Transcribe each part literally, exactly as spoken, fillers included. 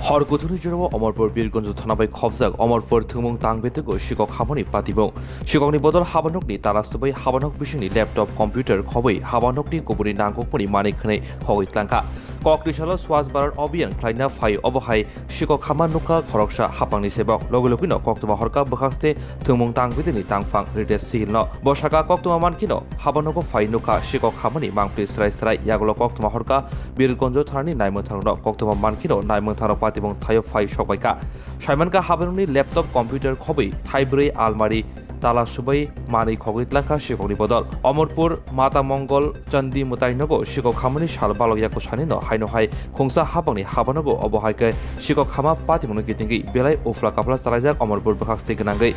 Hor kuthumni jorao Omorpur Birgonjo thana bai khobjak Omorpur thwngmung tang betego sikok hamani patimung. Sikokni bodol habanokni tala subai habanok bisingni laptop, computer khobwi habanokni kubuni nangkukmani manwi khwnwi khogwi tlangkha. Kokni salo Swachh Bharat Abhiyan khlaina phai obo hai sikok hama nukha khoroksa hapangni sebok. Logi logino koktwma horka bwkhakste thwngmung tang beteni tangphang Ritesh Sihilno. Bo saka koktwma mankhino habanogo phai nukha sikok hamani mangpli srai srai. Yagulo koktwma horka Birgonjo thanani naimwthangrokno koktwma mankhino naimwthangrok patimung thaio phai sokbaikha. Saimankha habanokni laptop, computer khobwi thaibrwi almari tala subai manwi khogwi tlangkha sikokni bodol. Omorpur Mata Mongol Chandi mwtai nogo sikok hamani sal balok yaku sanino haino hai khungsa hapangni habanogo obo hai khe sikok hama patimungno kitingwi belai uphla kaphla chalaijak Omorpur bwkhakste gwnangwi.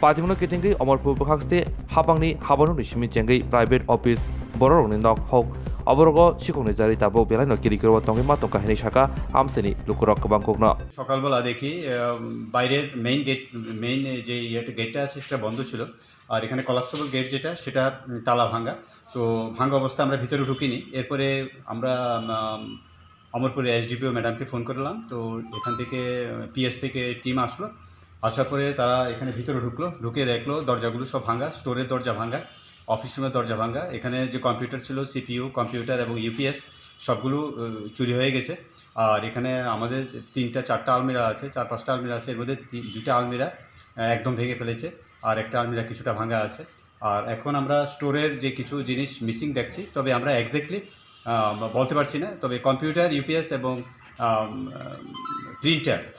Patimungno kitingwi Omorpur bwkhakste hapangni habanokni simi chengwi private office bororokni nok hok oborogo sikokni jari tabuk belaino kirikiro tongwi ma tongkha hinwi saka amseni lukurok kwbangkukno. সকালবেলা দেখি আহ, বাইরের main gate main যে ইয়েটা গেটটা আছে সেটা বন্ধ ছিল। আর এখানে কলাপসেবল গেট যেটা সেটা উম, তালা ভাঙা। তো ভাঙা অবস্থা আমরা ভিতরে ঢুকিনি। এরপরে আমরা উম, অমরপুরে এসডিপিও ম্যাডামকে ফোন করলাম। তো এখান থেকে পিএস থেকে টিম আসলো। আসার পরে তারা এখানে ভিতরে ঢুকলো, ঢুকে দেখলো দরজাগুলো সব ভাঙা, স্টোরের দরজা ভাঙা, অফিস রুমের দরজা ভাঙা। এখানে যে কম্পিউটার ছিল, সিপিইউ কম্পিউটার এবং ইউপিএস সবগুলো আহ, চুরি হয়ে গেছে। আর এখানে আমাদের তিনটা চারটা আলমিরা আছে, চার পাঁচটা আলমিরা আছে, এর মধ্যে তি- দুইটা আলমিরা আহ, একদম ভেঙে ফেলেছে, আর একটা আলমিরা কিছুটা ভাঙা আছে। আর এখন আমরা স্টোরের যে কিছু জিনিস মিসিং দেখছি, তবে আমরা এক্স্যাক্টলি বলতে পারছি না। তবে কম্পিউটার, ইউপিএস এবং প্রিন্টার,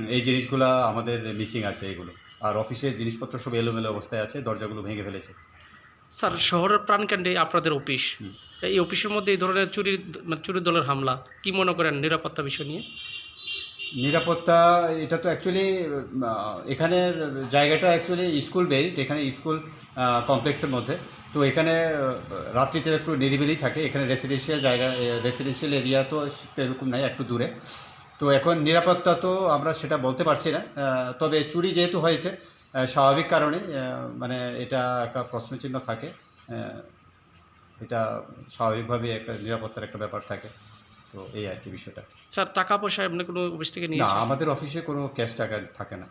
এই জিনিসগুলা আমাদের মিসিং আছে এগুলো। আর অফিসের জিনিসপত্র সব এলোমেলো অবস্থায় আছে, দরজাগুলো ভেঙে ফেলেছে। স্যার, শহরের প্রাণকেন্দ্রে আপনাদের অফিস। হুম। এই অফিসের মধ্যে এই ধরনের চুরির, মানে, চুরির দলের হামলা, কি মনে করেন নিরাপত্তা বিষয় নিয়ে? নিরাপত্তা, এটা তো অ্যাকচুয়ালি এখানের জায়গাটা অ্যাকচুয়ালি স্কুল বেসড, এখানে স্কুল কমপ্লেক্সের মধ্যে। তো এখানে আহ, রাত্রিতে একটু নিরিবিলি থাকে। এখানে রেসিডেন্সিয়াল জায়গা, রেসিডেন্সিয়াল এরিয়া তো এরকম নাই, একটু দূরে। তো এখন নিরাপত্তা তো আমরা সেটা বলতে পারছি না। আহ, তবে চুরি যেহেতু হয়েছে, আহ, স্বাভাবিক কারণে আহ, মানে এটা একটা প্রশ্নচিহ্ন থাকে। আহ, এটা স্বাভাবিকভাবেই একটা নিরাপত্তার একটা ব্যাপার থাকে। তো এই আর কি বিষয়টা। স্যার, টাকা পয়সা এমনি কোনো অফিস থেকে না, নিয়েছে? আমাদের অফিসে কোনো ক্যাশ টাকা থাকে না।